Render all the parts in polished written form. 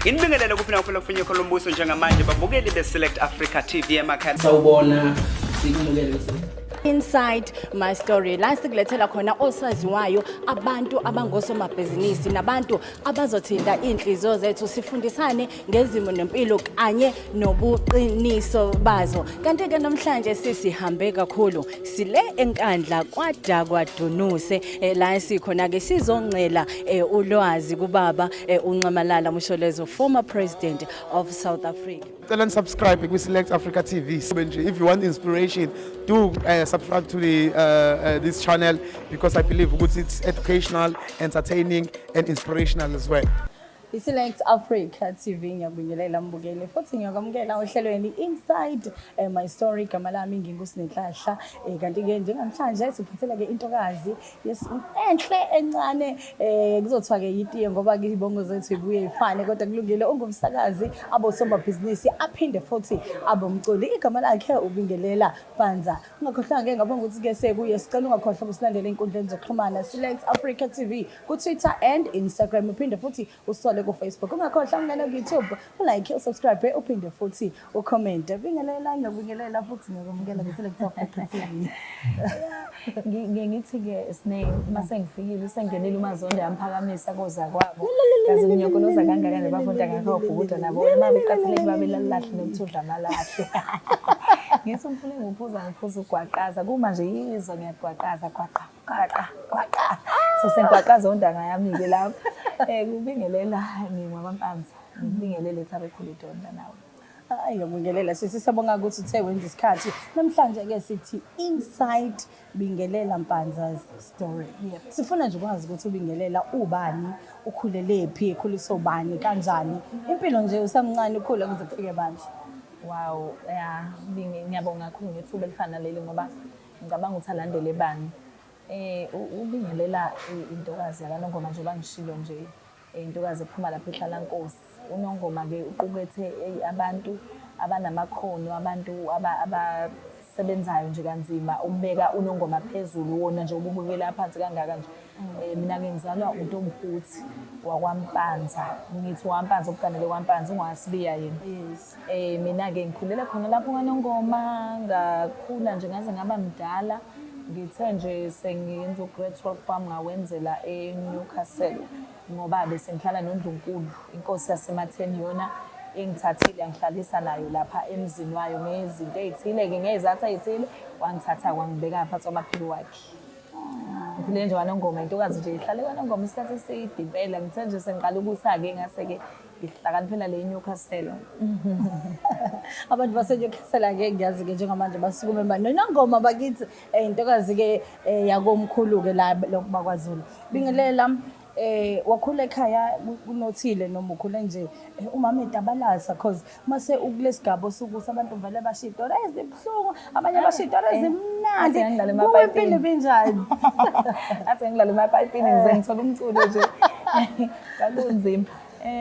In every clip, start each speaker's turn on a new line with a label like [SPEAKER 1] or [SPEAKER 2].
[SPEAKER 1] Nginibingelele kuphi nakuphi kufinye khona umbuso njengamanje babukeli be-Select Africa TV emakhaya.
[SPEAKER 2] Sawubona, sikumukele kuSelect.
[SPEAKER 3] Inside My Story la sikulethela khona osaziwayo, abantu abangosomabhizinisi nabantu abazothinta iy'nhliziyo zethu, sifundisane ngezimo nempilo kanye nobuqiniso bazo. Kanti-ke namhlanje sisihambe kakhulu, sile eNkandla kwaDakwadunuse, la sikhona-ke sizoncela ulwazi kubaba uNxamalala Msholozi, former president of South Africa.
[SPEAKER 4] Cela ni-subscribe kwi-Select Africa TV. Nje, if you want inspiration, do subscribe to the this channel because I believe ukuthi it's educational, entertaining and inspirational as well.
[SPEAKER 3] I-Select Africa TV, ngiyabingelela mbukeli futhi ngiyakwamukela ohlelweni Inside My Story. Igama lami nginguSinenhlahla, kanti-ke njengamhlanje siphathela-ke intokazi yes enhle encane, kuzothiwa-ke yitiye ngoba-ke izibongo zethu ibuye ifane, kodwa kulungile. Ungumsakazi, abosomabhizinisi, aphinde futhi abomculi. Igama lakhe uBingelela Mpanza. Ungakhohlwa-ke ngaphambi kokuthi-ke sekuye, sicela ungakhohlwa ukusilandela ey'nkundleni zokuxhumana, Select Africa TV ku-Twitter and Instagram, uphinde futhi usithole ku-Facebook. Ungakhohlwa ukungena ku-YouTube, ulike, usubscribe, uphinde futhi ucommente. Bingelela, ngiyakubingelela futhi ngiyakwamukela ku-Select Africa TV.
[SPEAKER 5] Ngiye ngithi-ke Sne, uma sengifikile usengenile uMazondo yamphakamisa koza kwabo. Kaze nginyokoloza kangaka nabafunda ngakho ubhukuda nabo uma beqatheleke babelalahle nokuthi amalahle. Ngithi umfula enguphuza ngiphuza ugwaqaza kuma nje yizwa ngiyagwaqaza gwaqa gwaqa gwaqa. So sengigwaqaza ontanga yami-ke lapho. Kubingelela ngingwakwaMpanza. Ngikubingelele Thabekhulu Donda nawe.
[SPEAKER 3] Hayi, ngiyabingelela sisi, siyabonga ukuthi uthe wenza isikhathi. Namhlanje-ke sithi Inside Bingelela Mpanza's Story. Sifuna nje ukwazi ukuthi uBingelela ubani, ukhulelephi, ekhuliswa ubani, kanjani. Impilo nje usamncane ukhule kuze kufike manje.
[SPEAKER 5] Wow, ya, ngiyabonga kakhulu ngethuba elifana naleli ngoba ngicabanga ukuthi alandele bani. Ubingelela intokazi yakaNongoma njengoba ngishilo nje, intokazi ephuma lapha eHlalankosi. UNongoma-ke uqukethe abantu abanamakhono, abantu abasebenzayo nje kanzima ukubeka uNongoma phezulu, wona nje ububukela phansi kangaka nje. Mina-ke ngizalwa uNtomfuthi wakwaMpanza. Ngithi wakwaMpanza okuganele kwaMpanza, ungowaSibiya yena. Mina-ke ngikhulele khona lapho kwaNongoma, ngakhula nje ngaze ngaba mdala. Ngithe nje sengiyenza u-grade 12 wami ngawenzela e-Newcastle ngoba bese ngihlala noNdlunkulu, inkosi yaseMatheni, iyona engithathile yangihlalisa nayo lapha emzini wayo ngezinto ey'thile-ke, ngey'zathu ey'thile, wangithatha wangibeka ngaphansi kwamaphiko wakhe. Ngikhulele nje kwaNongoma, intokazi nje ihlale kwaNongoma isikhathi eside impela. Ngithe nje sengiqala ukusa-ke ngase-ke ngihlakaniphela le Newcastle.
[SPEAKER 3] Abantu base-Newcastle-ke ngiyazi-ke njengamanje basukume manje. NoNongoma bakithi, intokazi-ke yakomkhulu-ke la lokhu bakwaZulu. Bingelela, wakhula ekhaya kunothile noma ukhule nje umama edabalasa, cause mase ukulesigaba osukuthi abantu vele basho iy'tori ezibuhlungu, abanye basho iy'tori ezimnandi.
[SPEAKER 5] Athi ngidlala
[SPEAKER 3] Kuwe
[SPEAKER 5] emapayipini.
[SPEAKER 3] impilo ibinjani?
[SPEAKER 5] Athi ngidlala emapayipini ngize ngithola umculo nje. Kwakunzima.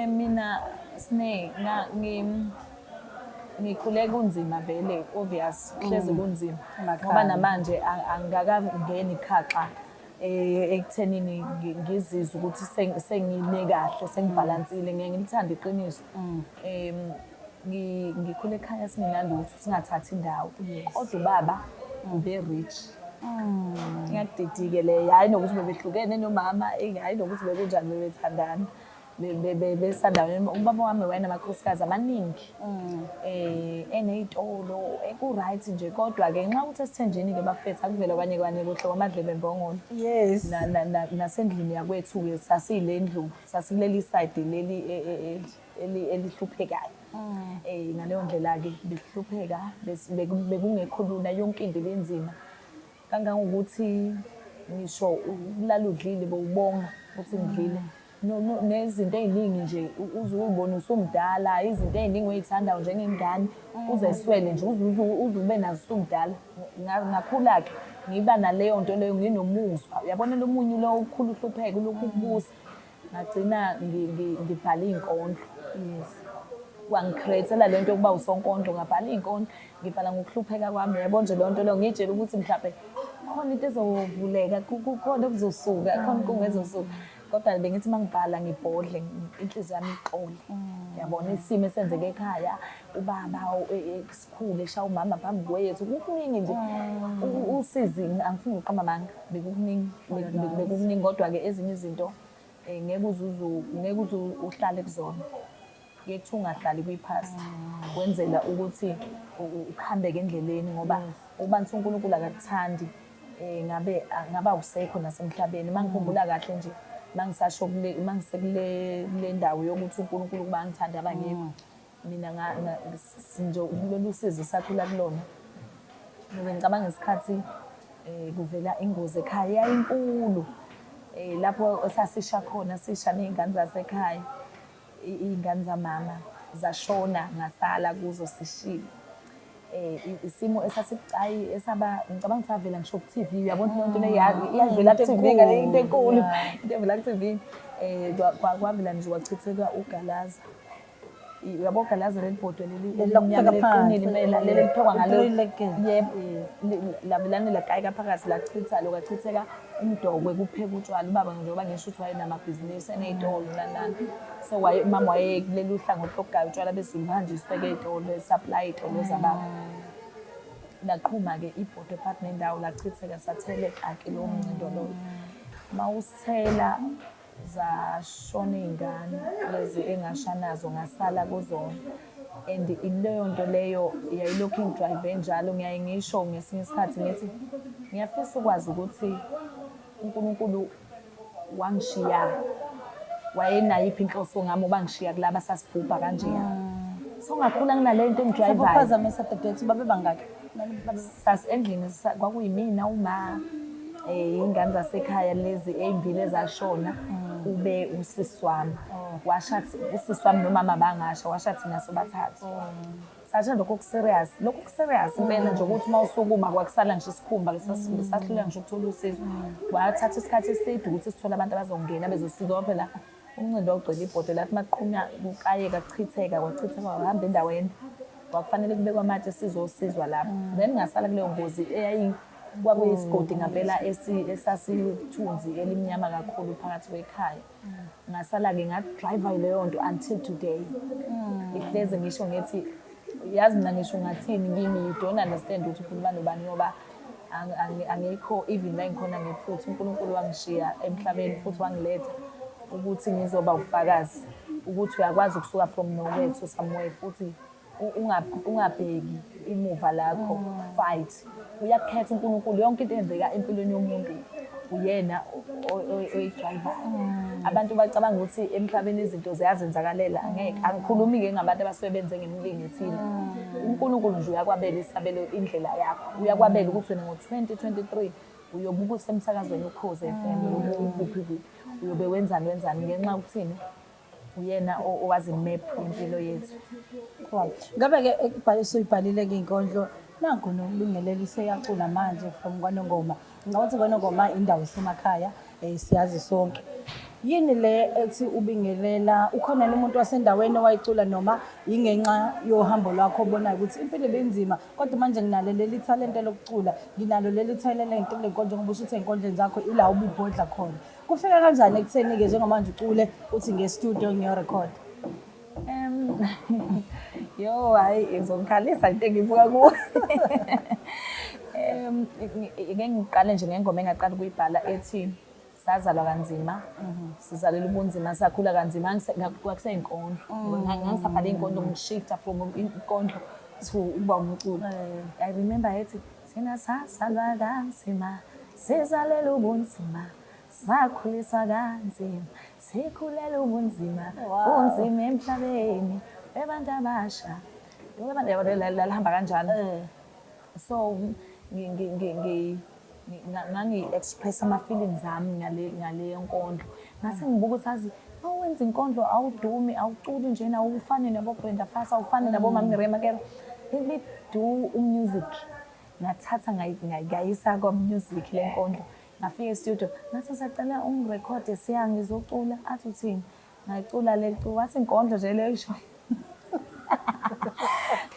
[SPEAKER 5] Mina Sne, ngikhule kunzima vele, obvious, hlezi kunzima.
[SPEAKER 3] Emakhaya.
[SPEAKER 5] Ngoba namanje angikakangeni khaxa ekuthenini ngizizwe ukuthi sengime kahle, sengibhalansile, ngeke ngilithande iqiniso. Ngikhule ekhaya singenalutho, singathathi indawo. Kodwa ubaba ube rich. Ngiyakudidike le, hhayi nokuthi bebehlukene nomama, hhayi nokuthi bekunjani, bebethandana. Besandaweni. Ubaba wami wayenamakhosikazi amaningi. Eney'tolo, ku-right nje, kodwa-ke ngenxa yokuthi esithenjini-ke bafethu akuvele kwanye kwanye kuhle kwamadlebe embongolo. Nasendlini yakwethu-ke sasiyile ndlu, sasikuleli side leli elihluphekayo. Ngaleyo ndlela-ke bekuhlupheka, bekungekho lula, yonke into ibinzima. Kangangokuthi ngisho ukulala udlile bewubonga ukuthi ngidlile. Nezinto ey'ningi nje uze uy'bone usumdala, izinto ey'ningi oy'thandayo njengengane uzeswele nje uze ube nazo usumdala. Ngakhula-ke ngiba naleyo nto leyo, nginomuzwa. Uyabona lo munyu lo ukukhula uhlupheke ulokhu ukubusa. Ngagcina ngibhala iy'nkondlo. Wangi-create-ela le nto yokuba usonkondlo, ngabhala iy'nkondlo, ngibhala ngokuhlupheka kwami. Uyabo nje leyo nto leyo, ngiy'tshela ukuthi mhlampe khona into ezovuleka, kukhona okuzosuka, khona inkungu ezosuka. Kodwa bengithi uma ngibhala ngibhodle, inhliziyo yami ixole. Yabona isimo esenzeke ekhaya, ubaba sikhule eshaya umama phambi kwethu, kukuningi nje. Usizi, angifuni ukuqamba amanga, bekukuningi, bekukuningi. Kodwa-ke ezinye izinto ngeke uze uhlale kuzona. Kuye kuthiwa ungahlali kwi-past, wenzela ukuthi ukuhambeke endleleni, ngoba ukuba nithi uNkulunkulu akakuthandi, ngabe ngaba usekho nasemhlabeni. Uma ngikhumbula kahle nje, uma ngisasho kule, uma ngisekule kule ndawo yokuthi uNkulunkulu ukuba angithande abangekho, mina nje lolu sizi sakhula kulona. Ngoba ngicabanga isikhathi kuvela ingozi ekhaya yayinkulu, lapho esasisha khona, sisha ney'ngane zasekhaya, iy'ngane zamama zashona, ngasala kuzo sishile. Isimo esasibucayi esaba, ngicabanga ukuthi savela ngisho ku-TV. Uyabona leyo nto leyo iyavela ku-TV ngale, into enkulu, into evela ku-TV. Kwavela nje kwachitheka ugalaza. Uyabo ugalaza, leli bhodwe leli
[SPEAKER 3] Leli lokupheka
[SPEAKER 5] elimnyama eliqinile
[SPEAKER 3] phansi,
[SPEAKER 5] impela, leli eliphekwa ngalo.
[SPEAKER 3] Three-legged.
[SPEAKER 5] Yebo. Lavelane lagayeka phakathi, lachitha kwachitheka umdokwe kupheka utshwala. Ubaba, njengoba ngisho ukuthi wayenamabhizinisi, eney'tolo nani nani, so waye umama waye kuleli hlangothi lokugaya utshwala besiZulu, buhanjiswe-ke ey'tolo, supply iy'tolo zababa. Laqhuma-ke ibhodwe phakathi nendawo, lachitheka, satheleka-ke lowo mncindo loyo. Uma usithela, zashona iy'ngane lezi engasha nazo, ngasala kuzona. And leyo nto leyo yayilokhu ingi-drive njalo. Ngiyaye ngisho ngesinye isikhathi ngithi ngiyafisa ukwazi ukuthi uNkulunkulu wangishiya, wayenayiphi inhloso ngami uba ngishiya kulaba sasibhubha kanjeya. So ngakhula nginale nto engi-drive-ayo.
[SPEAKER 3] Ukuphazamisa, dadewethu, babe bangaki?
[SPEAKER 5] Endlini kwakuyimina, uma iy'ngane zasekhaya lezi ey'mbili ezashona, ube usisi wami. Washa usisi wami nomama bangasha, washa thina sobathathu. Sasha lokho ku-serious, lokho ku-serious impela nje, ukuthi uma usukuma kwakusala nje isikhumba, sahluleka ngisho ukuthola usizo. Kwathatha isikhathi eside ukuthi sithole abantu abazongena bezosiza, ngoba phela umncindo wawugcwele ibhodwe, lathi makuqhunywa kukayeka kuchitheka, kwachitheka kwahamba endaweni. Kwakufanele kubekwe amatshe sizosizwa lapho. Then ngasala kuleyo ngozi eyayi kwakuyisigodi ngampela esasithunzi elimnyama kakhulu phakathi kwekhaya. Ngasala-ke nga-drive leyo nto until today. Ngihleze ngisho ngithi, yazi mina ngisho ungathini kimi, you don't understand ukuthi ukhuluma nobani, ngoba angikho even la ngikhona ngephutha. UNkulunkulu wangishiya emhlabeni futhi wangiletha ukuthi ngizoba ufakazi ukuthi uyakwazi ukusuka from nowhere to somewhere, futhi ungabheki imuva lakho, fight. Uyakukhetha uNkulunkulu. Yonke into eyenzeka empilweni yomuntu uyena oyi-drive-ayo. Abantu bacabanga ukuthi emhlabeni izinto ziyazenzakalela. Angeke, angikhulumi-ke ngabantu abasuke benze ngemilingo ethile. UNkulunkulu nje uyakwabela isabelo, indlela yakho uyakwabela ukuthi wena ngo-2023 uyobe ubusemsakazweni Ukhozi FM, uyobe ukuphi kuphi, uyobe wenzani wenzani, ngenxa yokuthini? Uyena owazi i-map yempilo yethu.
[SPEAKER 3] Wow. Ngabe-ke usuyibhalile-ke iy'nkondlo, nanku nokubingelela useyacula manje from KwaNongoma. Ngicabanga ukuthi KwaNongoma indawo esemakhaya, siyazi sonke. Yini le ethi ubingelela, ukhona yini umuntu wasendaweni owayicula, noma ingenxa yohambo lwakho obonayo ukuthi impilo ibinzima, kodwa manje nginalo leli thalente lokucula, nginalo leli thalente lenkondlo, njengoba usho ukuthi ey'nkondlweni zakho ila ububhodla khona. Kufika kanjani ekutheni-ke njengamanje ucule uthi nge-studio ngiyorekhoda?
[SPEAKER 5] Yo, hayi, izongikhalisa into engibuka kuwo. Ngeke ngiqale nje ngengoma engaqala ukuyibhala ethi sazalwa kanzima, sizalela ubunzima, sakhula kanzima. Kwakuseyinkondlo. Ngangisabhala iy'nkondlo, ngi-shift-a from inkondlo to ukuba umculo. I remember ethi thina sazalwa kanzima, sizalela ubunzima, sakhuliswa kanzima, sikhulela ubunzima, bunzima emhlabeni bebantu abasha. Lalihamba kanjalo. So ngangi-express ama-feelings ami ngaleyo nkondlo. Ngase ngibuka ukuthi azi uma wenza inkondlo awudumi, awuculi njena, awufani nabo-Brenda Fassie, awufani nabo-Mama Miriam Makeba. Let me do music. Ngathatha ngayisa kwa-music le nkondlo. Ngafika e-studio, ngathi ngisacela ungirekhode siya ngizocula. Athi uthini? Ngayicula le culo, wathi inkondlo nje leyo isho.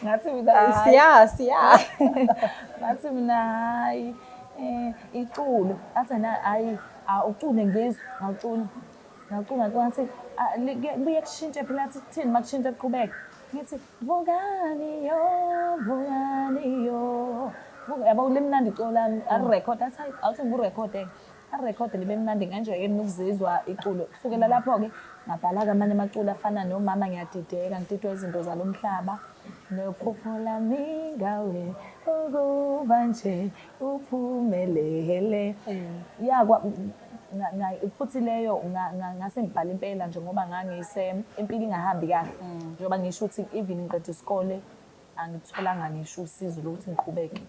[SPEAKER 5] Ngathi mina hhayi.
[SPEAKER 3] Siya, siya.
[SPEAKER 5] Ngathi mina hhayi, iculo. Athi na hhayi, ucule ngizwe, ngawucula. Ngacula ngathi kubuye kushintshe phela, athi kuthini uma kushintsha kuqhubeka. Ngithi vukani yo, vukani yo. Vuka, yabo limnandi iculo lami, alirekhode, athi hayi awuthi ngikurekhode. Alirekhode libe mnandi nganjwayele mina ukuzizwa iculo. Kusukela lapho-ke ngabhala-ke amanye amaculo afana noMama Ngiyadideka, ngididwa izinto zalo mhlaba. Nephupho lami ngawe ukuba nje uphumelele. Ya futhi leyo ngase ngibhala impela nje ngoba ngangise impilo ingahambi kahle. Njengoba ngisho ukuthi even ngiqeda isikole angitholanga ngisho usizo lokuthi ngiqhubeke.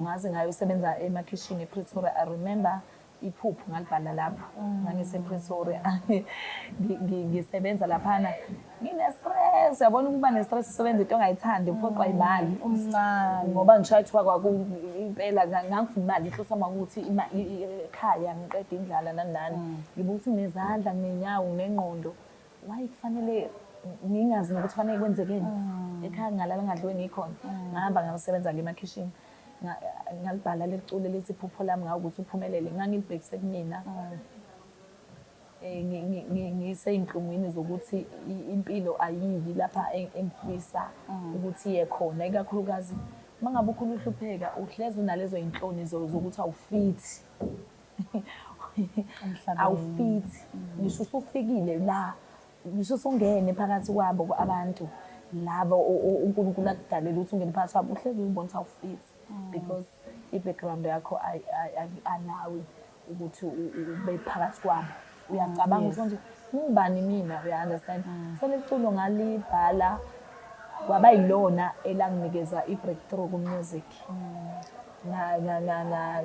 [SPEAKER 5] Ngaze ngayosebenza emakhishini ePretoria. I remember iphupho ngalibhala lapho. NgangisePretoria ngisebenza laphana ngine-stress. Uyabona ukuba ne-stress usebenza into ongayithandi, uphoqwa imali.
[SPEAKER 3] Umncane.
[SPEAKER 5] Ngoba ngishaya kuthiwa kwaku impela ngangifuna imali, inhloso yami ukuthi ekhaya ngiqede indlala nani nani. Ngibuka ukuthi nginezandla, nginenyawo, nginengqondo. Why kufanele ngingazi nokuthi kufanele kwenzekeni? Ekhaya ngingalala ngadliwe ngikhona. Ngahamba ngayosebenza-ke emakhishini. Ngalibhala leli culo elithi iphupho lami ngawe ukuthi uphumelele. Ngangilibhekise kumina. Ngisey'nhlungwini zokuthi impilo ayiyi lapha engifisa ukuthi iye khona. Ikakhulukazi uma ngabe ukhula uhlupheka uhlezi unalezo y'nhloni zokuthi awufithi. Awufithi. Ngisho usufikile la, ngisho usungene phakathi kwabo abantu labo uNkulunkulu akudalela ukuthi ungene phakathi kwabo, uhlezi uzibona ukuthi awufithi because i-background yakho alawi ukuthi ube phakathi kwabo. Uyacabanga ukuthi nje ngubani mina, uya-understand? So leli culo ngalibhala kwaba yilona elanginikeza i-breakthrough ku-music.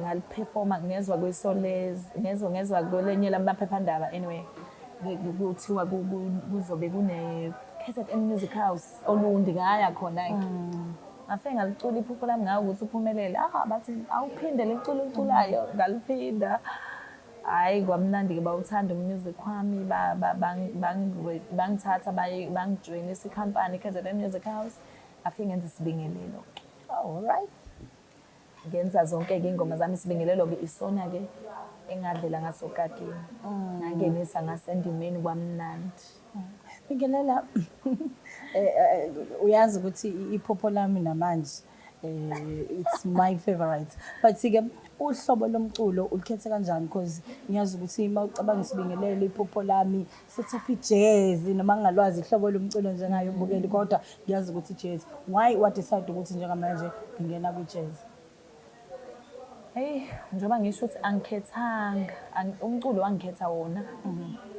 [SPEAKER 5] Ngaliphefoma ngezwa kwiSolezwe, ngezwa kwelinye lamaphephandaba anyway, kuthiwa kuzobe kune-KZN Music House Olundi, ngaya khona-ke. Ngafike ngalicula iphupho lami ngawe ukuthi uphumelele. Ah, bathi awuphinde leli culo oliculayo, ngaliphinda. Hhayi kwamnandi-ke bawuthanda umusic wami, bangithatha bangijoyinisa ikhampani i-KZN Music House. Ngafike ngenza isibingelelo-ke.
[SPEAKER 3] All right.
[SPEAKER 5] Ngenza zonke-ke iy'ngoma zami, isibingelelo-ke isona-ke engadlela ngaso okakeni. Ngangenisa ngasendimeni kwamnandi.
[SPEAKER 3] Bingelela, uyazi ukuthi iphupho lami namanje it's my favorite. But ke uhlobo lomculo ulikhethe kanjani, because ngiyazi ukuthi uma ucabanga isibingelelo, iphupho lami, sort of i-jazz, noma ngingalwazi ihlobo lomculo njengayo umbukeli, kodwa ngiyazi ukuthi i-jazz. Why wa decide ukuthi njengamanje ngingena kwi-jazz?
[SPEAKER 5] Hey, njengoba ngisho ukuthi angikhethanga, umculo wangikhetha wona.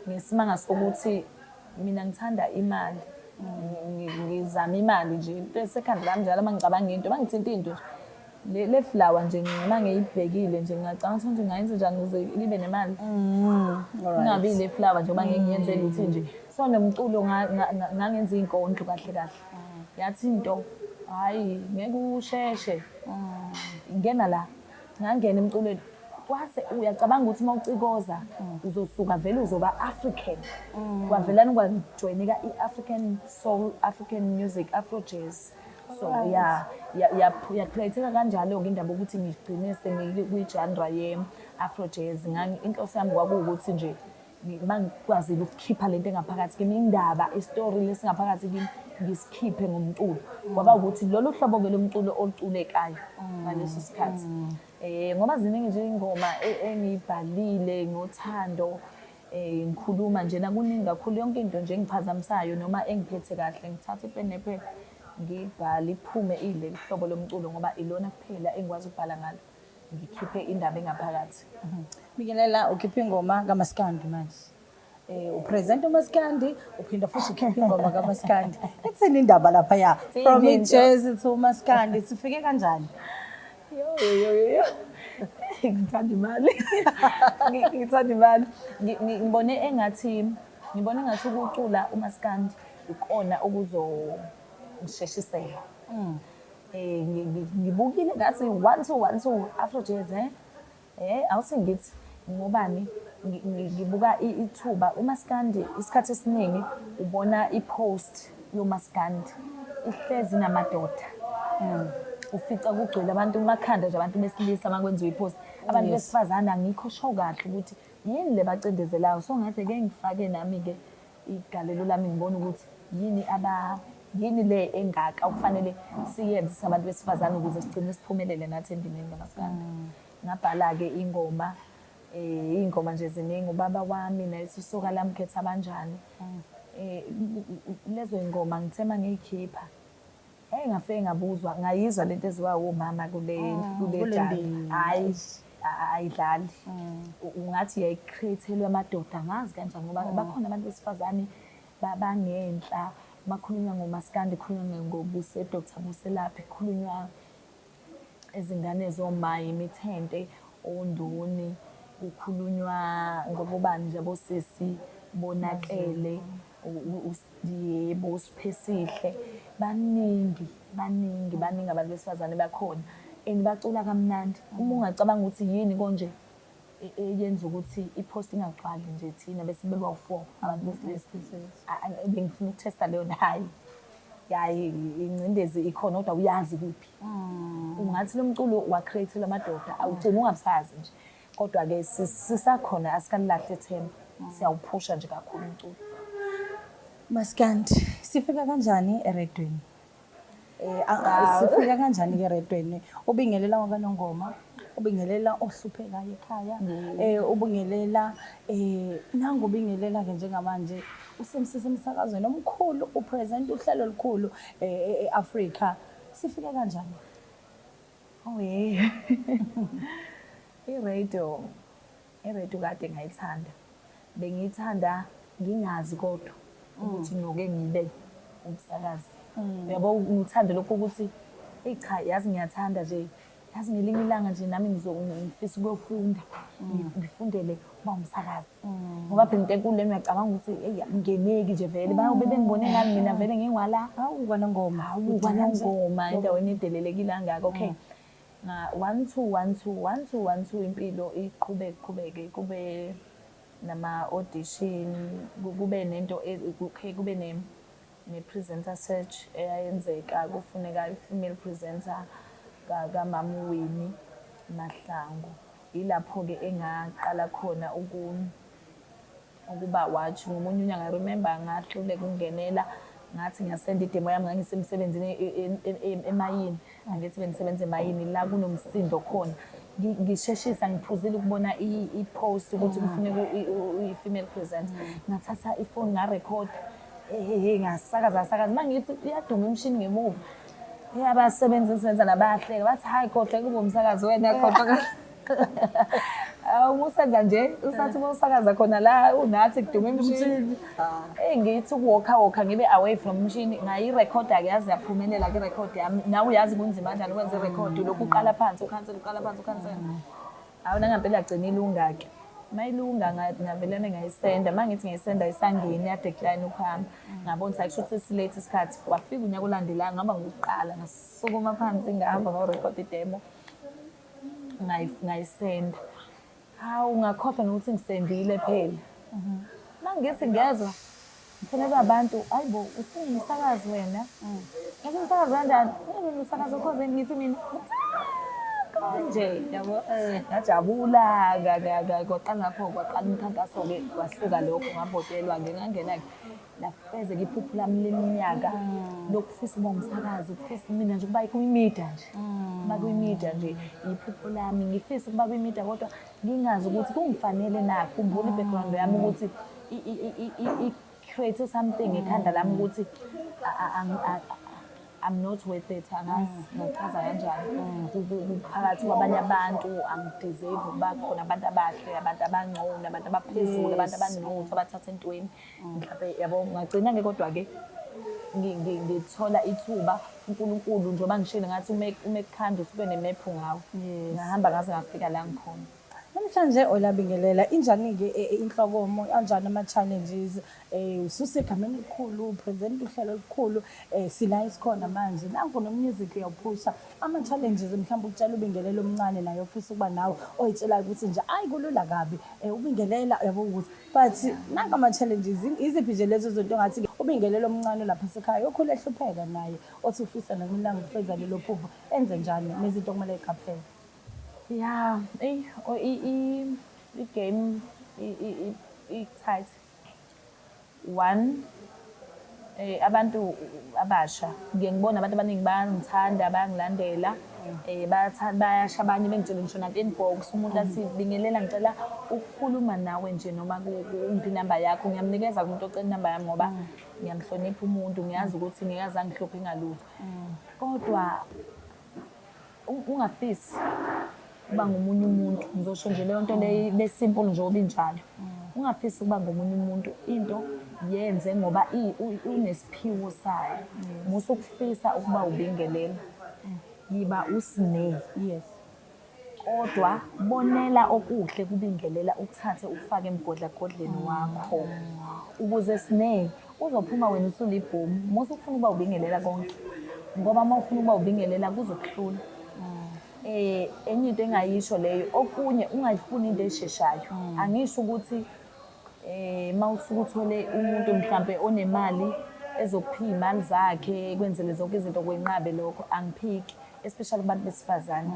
[SPEAKER 5] Ngesimanga sokuthi mina ngithanda imali. Ngizama imali nje, into esekhanda lami njalo uma ngicabanga into, uma ngithinta into nje, le flower nje uma ngiyibhekile nje ngingacabanga ukuthi ngingayenza njani ukuze libe nemali. Kungabi le flower nje ngoba ngeke ngiyenze lutho nje. So nomculo ngangenza iy'nkondlo kahle kahle. Yathi into, hhayi ngeke usheshe. Ngena la. Ngangena emculweni. Kwase uyacabanga ukuthi uma ucikoza uzosuka vele uzoba African. Kwavelana kwajoyineka i-African soul, African music, Afro jazz. So ya ya create-eka kanjalo-ke indaba ukuthi ngigcine sengikwi-genre ye-Afro jazz. Inhloso yami kwakuwukuthi nje mangikwazile ukukhipha lento engaphakathi kimi, indaba, isitori lesingaphakathi kimi ngisikhiphe ngomculo. Kwaba ukuthi lolu hlobo-ke lomculo oluculekayo ngaleso sikhathi. Ngoba ziningi nje iy'ngoma engiyibhalile ngothando, ngikhuluma nje nakuningi kakhulu, yonke into nje engiphazamisayo noma engiphethe kahle ngithatha ipeni nephepha ngiyibhale iphume iyileli hlobo lomculo ngoba ilona kuphela engikwazi ukubhala ngalo, ngikhiphe indaba engaphakathi.
[SPEAKER 3] Bingelela, ukhipha ingoma kaMaskandi manje. Upresent uMaskandi, uphinda futhi ukhipha ingoma kaMaskandi. Ithini indaba laphaya? From i-jazz to uMaskandi, sifike kanjani?
[SPEAKER 5] Yo yo yo yo. Ngithanda imali. Ngithanda imali. Ngibone engathi ukucula uMaskandi ikona okuzongisheshisela. Ngibukile ngathi 1 2 1 2 Afro jazz awuthi ngithi ngobani, ngibuka ithuba uMaskandi isikhathi esiningi ubona i-post yoMaskandi ihlezi namadoda. Ufica kugcwele abantu emakhanda nje abantu besilisa uma kwenziwa i-post. Abantu besifazane angikho sure kahle ukuthi Yini le bacindezelayo? So ngathi ke ngifake nami-ke igalelo lami, ngibone ukuthi yini aba yini le engaka okufanele siyenze singabantu besifazane ukuze sigcine siphumelele nathi endimeni kamaskandi. Ngabhala-ke ingoma, iy'ngoma nje ziningi, ubaba wami nayethi isoka lami khetha abanjani. Lezo y'ngoma ngithe uma ngiy'khipha, eyi ngafike ngabuzwa, ngayizwa lento eziwa womama kule kule
[SPEAKER 3] kule
[SPEAKER 5] jali.
[SPEAKER 3] ndima.
[SPEAKER 5] Hhayi, ayidlali. Ungathi yayi-create-elwe amadoda, angazi kanjani ngoba bakhona abantu besifazane bangenhla, makhulunywa ngomaskandi, kukhulunywa ngoBuse, Dr Buselaphi, kukhulunywa izingane zomayi, imithente, ondoni, kukhulunywa ngobobani nje abosesi bonakele, yebo, uSiphesihle, baningi, baningi, baningi abantu besifazane bakhona and bacula kamnandi. Uma ungacabanga ukuthi yini konje eyenza ukuthi i-post ingagcwali nje thina bese beba u-4 abantu besilisa. Bengifuna ukuthesta leyo, hhayi, hayi, ingcindezi ikhona kodwa uyazi kuphi. Ungathi lo mculo wa-create-elwa amadoda, awugcini ungabusazi nje. Kodwa-ke sisakhona, asikalilahli ithemba, siyawuphusha nje kakhulu umculo.
[SPEAKER 3] Maskandi, sifika kanjani eredweni? Sifika kanjani-ke eredweni? Ubingelela wakaNongoma, ubingelela ohluphekayo ekhaya, ubingelela nangu ubingelela-ke njengamanje usemsakazweni omkhulu, u-present uhlelo olukhulu e-Afrika. Sifike kanjani?
[SPEAKER 5] Oh yeah. I-radio, i-radio kade ngayithanda. Bengiyithanda ngingazi kodwa ukuthi ngiyoke ngibe umsakazi. Uyabo, ngithanda lokho ukuthi eyi cha, yazi ngiyathanda nje. Yazi ngelinye ilanga nje nami ngifisa ukuyofunda, ngifundele ukuba umsakazi. Ngoba phela into enkulu lena, uyacabanga ukuthi eyi angingeneki nje vele. Bayobe bengibone ngani mina vele ngingwala.
[SPEAKER 3] Hawu kwaNongoma.
[SPEAKER 5] Hawu kwaNongoma, endaweni edelelekile kangaka. Okay. Nga 1 2 1 2 1 2 1 2, impilo iqhubeke qhubeke, kube nama audition, kube nento, okay, kube ne presenter search eyayenzeka, kufuneka i-female presenter kaMama Winnie Mahlangu. Yilapho-ke engaqala khona ukuba watch ngomunye unyaka. I remember ngahluleka ukungenela, ngathi ngiyasenda i-demo yami, ngangisemsebenzini emayini, angithi bengisebenza emayini la kunomsindo khona. Ngisheshisa, ngiphuzile ukubona i-post ukuthi kufuneka i-female presenter, ngathatha ifoni ngarekhoda, ehehe, ngasakaza, ngasakaza. Uma ngithi iyaduma imishini ngemuva, abasebenzi ngisebenza nabahleka, bathi hayi, khohlwa kube umsakazi wena, khohlwa. Uma usenza nje, usathi uma usakaza khona la unathi kuduma imishini. Eyi, ngithi uku-walk-a walk-a ngibe away from umshini, ngayirekhoda-ke, yaze yaphumelela ke irekhodi yami. Nawe uyazi kunzima kanjani ukwenza irekhodi, lokhu uqala phansi ukhansela, uqala phansi ukhansela. Hawu, nangampela yagcina ilunga-ke. Uma ilunga ngavelane ngayisenda, uma ngithi ngiyisenda isangeni ya-decline ukuhamba. Ngabona ukuthi akusho ukuthi si-late isikhathi. Wafika unyaka olandelayo, ngaba ngokuqala, ngasukuma phansi ngahamba ngayorekhoda i-demo. Ngayisenda. Hawu, ngakhohlwa nokuthi ngisendile phela. Uma ngithi ngezwa ngifonelwa abantu, hayi bo, usungumsakazi wena. Ngathi umsakazi kanjani? Mina umsakazi oKhozini, ngithi mina kanje, yabo. Ngajabula, kwaqala lapho, kwaqala umkhankaso-ke, kwasuka lokho, ngavotelwa-ke, ngangena-ke. Lafezeka iphupho lami leminyaka lokufisa ukuba umsakazi, ukufisa mina nje ukuba kwi-media nje. Ukuba kwi-media nje iphupho lami, ngifisa ukuba kwi-media kodwa ngingazi ukuthi kungifanele na. Khumbula i-background yami ukuthi i-create something ekhanda lami ukuthi I'm not worth it, angazi ngichaza kanjani. Phakathi kwabanye abantu angi-deserve ukuba khona, abantu abahle, abantu abangcono, abantu abaphezulu, abantu abanotho, abathatha entweni. Mhlawumbe yabo, ngagcina-ke kodwa-ke ngithola ithuba uNkulunkulu, njengoba ngishilo ngathi uma ekukhanda usuke nemephu ngawe. Ngahamba ngaze ngafika la ngikhona.
[SPEAKER 3] Namhlanje olabingelela injani-ke inhlokomo, anjani ama-challenges? Ususegameni elikhulu, present uhlelo olukhulu, sila esikhona manje, nanku no-music uyawuphusha. Ama-challenges mhlawumbe ukutshela ubingelela omncane naye ofisa ukuba nawe, oyitshelayo ukuthi nje ayi kulula kabi, ubingelela uyabo ukuthi but nanka ama-challenges, iziphi nje lezo zinto ongathi ubingelela omncane lapha esekhaya okhula ehlupheka naye othi ufisa ngelinye ukufeza lelo phupho, enze njani nezinto okumele ay'qaphele?
[SPEAKER 5] Ya, eyi, i-game I-tight one, abantu abasha, ngiye ngibona abantu abaningi bayangithanda, bayangilandela, bayathanda, bayasha, abanye bengitshela ngisho naku-inbox, umuntu athi, "Bingelela, ngicela ukukhuluma nawe nje, noma ungiphe inamba yakho." Ngiyamnikeza kumuntu ocela inamba yami ngoba ngiyamhlonipha umuntu, ngiyazi ukuthi ngeke aze angihluphe ngalutho. Kodwa ungafisi ukuba ngomunye umuntu. Ngizosho nje leyo nto le le-simple njengoba injalo. Ungafisi ukuba ngomunye umuntu. Into yenze ngoba unesiphiwo sayo. Musa ukufisa ukuba ubingelela, yiba uSne. Kodwa bonela okuhle kubingelela, ukuthathe ukufake emgodlagodleni wakho ukuze Sne uzophuma wena usulibhomu. Musa ukufuna ukuba ubingelela konke, ngoba uma ufuna ukuba ubingelela kuzokuhlula. Enye into engayisho leyo. Okunye, ungayifuni into esheshayo. Angisho ukuthi mawusuke uthole umuntu mhlambe onemali ezokuphiwa imali zakhe, kwenzele zonke izinto, kwenqabe lokho, angiphiki, especially kubantu besifazane.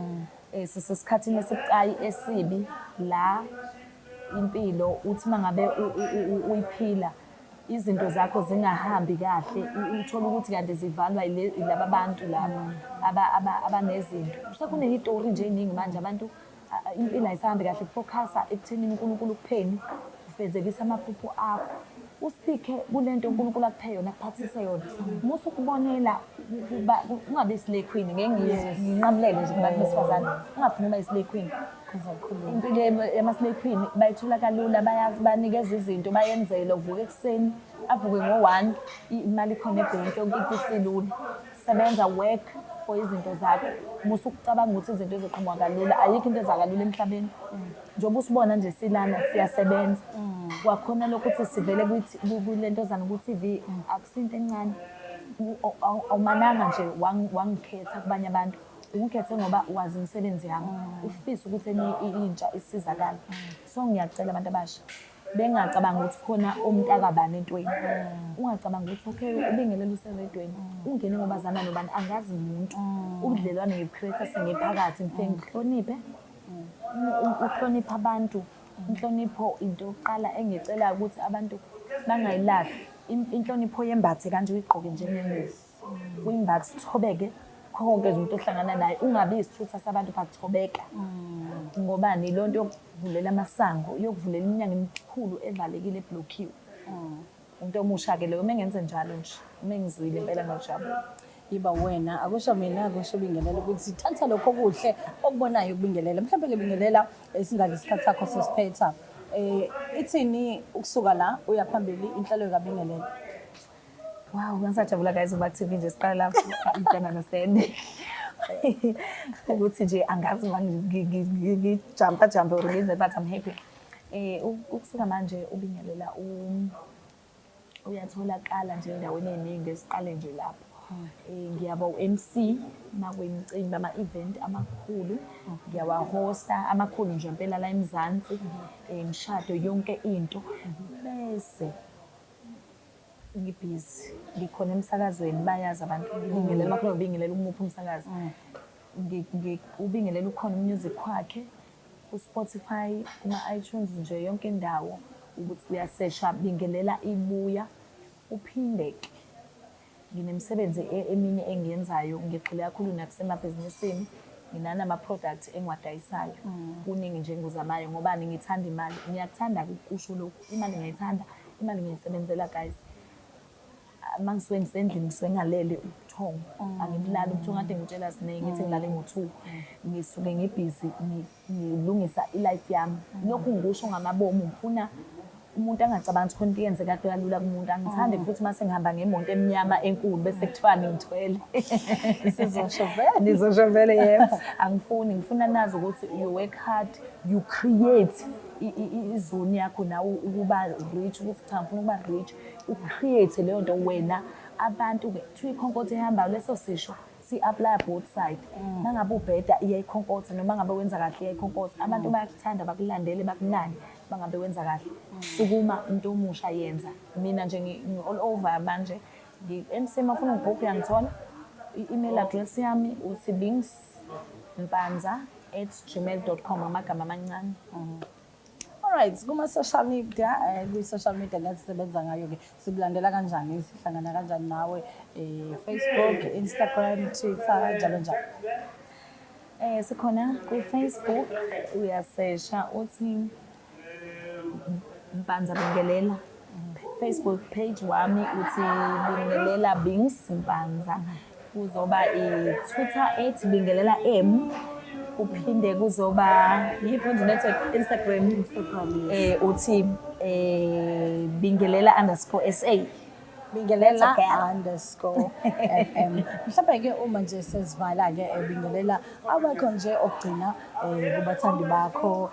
[SPEAKER 5] Sisesikhathini esibucayi esibi la impilo uthi mangabe uyiphila, izinto zakho zingahambi kahle, uthole ukuthi kanti zivalwa yilaba bantu laba abanezinto. Sekuney'tori nje ey'ningi manje, abantu impilo ayisahambi kahle. Focusa ekuthenini uNkulunkulu ukupheni, ufezekise amaphupho akho, u-sticke kule nto uNkulunkulu akuphe yona, akuphathise yona. Musa ukubonela ukuba ungabe i-slay queen. Ngeke nginqamulele nje kubantu besifazane, ungafuni ukuba i-slay queen. Impilo yama-slay queen bayithola kalula, banikeza izinto, bayenzela uvuka ekuseni, avuke ngo-1, imali ikhona ebhenki, yonke into isilula. Sebenza, work for izinto zakho. Musa ukucabanga ukuthi izinto zizoqhamuka kalula. Ayikho into eza kalula emhlabeni. Njengoba usibona nje silana, siyasebenza. Kwakhona lokhu ukuthi sivele kule ntozana ku-TV, akusinto encane. Awumananga nje wangikhetha kubanye abantu, ungikhethe ngoba wazi imisebenzi yami, ufise ukuthi enye intsha isizakale. So ngiyacela abantu abasha bengacabangi ukuthi khona omntakabani entweni. Ungacabangi ukuthi okay, ubingelela useredweni, ungene ngoba zana nobani, angazi muntu. Ubudlelwane ngibu-create sengiphakathi, ngifike ngihloniphe, uhloniphe abantu. Inhlonipho into yokuqala engicelayo ukuthi abantu bangayilahli. Inhlonipho yembathe kanje, uyigqoke njengengubo, uyimbathe, uthobeke konke nje umuntu ohlangana naye. Ungabi isithutha sabantu, but thobeka. Ngobani? Leyo nto yokuvulela amasango, yokuvulela iminyango emikhulu evalekile, eblokhiwe. Umuntu omusha-ke leyo, uma ngenze njalo nje, uma ngizwile impela, ngiyojabula.
[SPEAKER 3] Yiba wena, akusho mina, akusho ubingelela ukuthi thatha lokho okuhle okubonayo ukubingelela. Mhlawumbe ke bingelela, singadli isikhathi sakho, sesiphetha. Ithini ukusuka la uya phambili inhlelo kabingelela?
[SPEAKER 5] Wow, ngisajabula guys ukuba TV nje, siqala lapho. You can understand ukuthi nje angazi uma ngijumpa jump or ngenze, but I'm happy. Ukusuka manje ubingelela uyatholakala nje endaweni ey'ningi, esiqale nje lapho. Ngiyaba u-MC makwimicimbi, ama-event amakhulu ngiyawahosta, amakhulu nje impela la eMzansi, imishado, yonke into. Bese ngibhizi, ngikhona emsakazweni, bayazi abantu ubingelela makhona, ubingelela umuphi umsakazi. Ubingelela ukhona u-music wakhe ku-Spotify, kuma-iTunes, nje yonke indawo ukuthi uyasesha Bingelela ibuya. Uphinde-ke nginemisebenzi eminye engiyenzayo, ngigxile kakhulu nakusemabhizinisini, nginanama-product engiwadayisayo. Kuningi nje engikuzamayo. Ngobani? Ngithanda imali, ngiyakuthanda ukusho lokhu, imali ngiyayithanda, imali ngiyayisebenzela guys. Uma ngisuke ngisendlini, ngisuke ngingalele ubuthongo, angibulali ubuthongo. Kade ngitshela siningi, ngithi ngilale ngo-2, ngisuke ngibhizi ngilungisa i-life yami. Lokhu ngikusho ngamabomu, ngifuna umuntu angacabangi ukuthi khona into eyenzeka kalula kumuntu. Angithandi futhi uma sengihamba ngemonto emnyama enkulu bese kuthiwa ngithwele.
[SPEAKER 3] Sizosho vele.
[SPEAKER 5] Nizosho vele, yebo. Angifuni, ngifuna nazi ukuthi you work hard, you create i-zone yakho nawe ukuba rich, ukuthi cha, ngifuna ukuba rich, u-create leyo nto wena. Abantu-ke kuthiwa ikhonkotha ehambayo, leso sisho si-applya both side. Nangabe ubheda iyayikhonkotha, noma ngabe wenza kahle iyayikhonkotha. Abantu bayakuthanda, bakulandele, bakunake bangabe wenza kahle. Sukuma umuntu omusha, yenza. Mina nje ngi-all over manje, ngi-MC, uma ufuna ungibhukha uyangithola. I-email address yami uthi bingsmpanza@gmail.com, amagama amancane.
[SPEAKER 3] Alright, kuma social media, kwi social media la sisebenza ngayo ke, sikulandela kanjani, sihlangana kanjani nawe, Facebook, Instagram, Twitter, njalo njalo?
[SPEAKER 5] Sikhona ku Facebook, uyasesha uthi Mpanza Bingelela. Facebook page wami uthi Bingelela Bings Mpanza. Kuzoba i-Twitter @BingelelaM. Kuphinde kuzoba yiphi nje network, Instagram?
[SPEAKER 3] Instagram, yes.
[SPEAKER 5] Uthi Bingelela_SA.
[SPEAKER 3] Bingelela
[SPEAKER 5] Okay.
[SPEAKER 3] _FM. Mhlawumbe ke uma nje sesivala ke, Bingelela, awekho nje okugcina kubathandi bakho,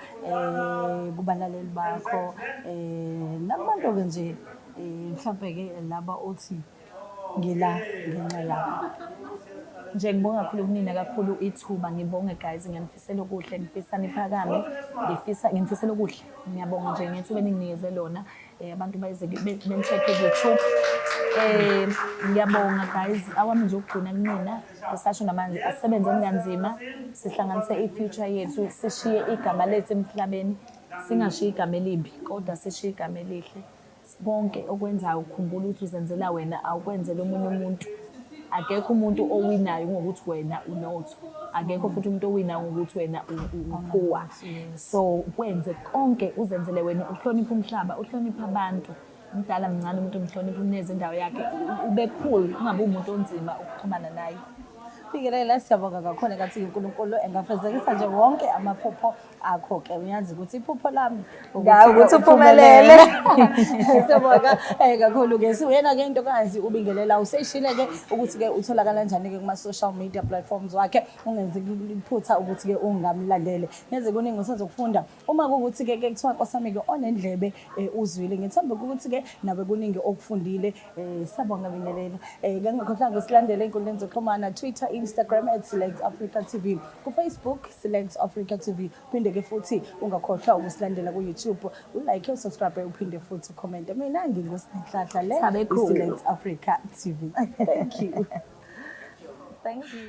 [SPEAKER 3] kubalaleli bakho, nakubantu ke nje, mhlawumbe ke laba othi ngila ngenxa yabo.
[SPEAKER 5] Nje ngibonga kakhulu kunina kakhulu ithuba, ngibonge guys, ngiyanifisela okuhle, ngifisa niphakame, ngifisa nginifisela okuhle. Ngiyabonga nje ngethuba eninginikeze lona. Abantu bayeze beni-check ku-YouTube. Ngiyabonga guys, awami nje ukugcina kunina, ngisasho namanje, asisebenzeni kanzima, sihlanganise i-future yethu, sishiye igama lethu emhlabeni, singashiyi igama elibi, kodwa sishiye igama elihle. Konke okwenzayo ukhumbula ukuthi uzenzela wena, awukwenzela omunye umuntu. Akekho umuntu owinayo ngokuthi wena unotho, akekho futhi umuntu owinayo ngokuthi wena u-poor. So kwenze konke uzenzele wena, uhloniphe umhlaba, uhloniphe abantu, umdala mncane umuntu umhloniphe, umnikeze indawo yakhe, ube cool, ungabi umuntu onzima ukuxhumana naye.
[SPEAKER 3] Bingelela, siyabonga kakhulu. Ngathi uNkulunkulu engafezekisa nje wonke amaphupho akho ke. Uyazi ukuthi iphupho lami
[SPEAKER 5] Ukuthi uphumelele.
[SPEAKER 3] Siyabonga kakhulu ke. Suyena ke intokazi uBingelela, useshile ke ukuthi ke utholakala kanjani ke kuma social media platforms wakhe. Ungenzi iphutha ukuthi ke ungamlandele. Ngeze kuningi usazokufunda. Uma kuwukuthi ke kuthiwa nkosami ke onendlebe uzwile. Ngithemba ukuthi ke nawe kuningi okufundile. Siyabonga Bingelela. Ngingakhohlanga usilandele ey'nkundleni zokuxhumana, Twitter, Instagram @SelectAfricaTV, ku-Facebook Select Africa TV. Phinde ke futhi ungakhohlwa ukusilandela ku-YouTube, u-like, u-subscribe, uphinde futhi u-comment. Mina nginguSinenhlanhla, le
[SPEAKER 5] Thabe khulu.
[SPEAKER 3] i-Select Africa TV. Thank you.
[SPEAKER 5] Thank you.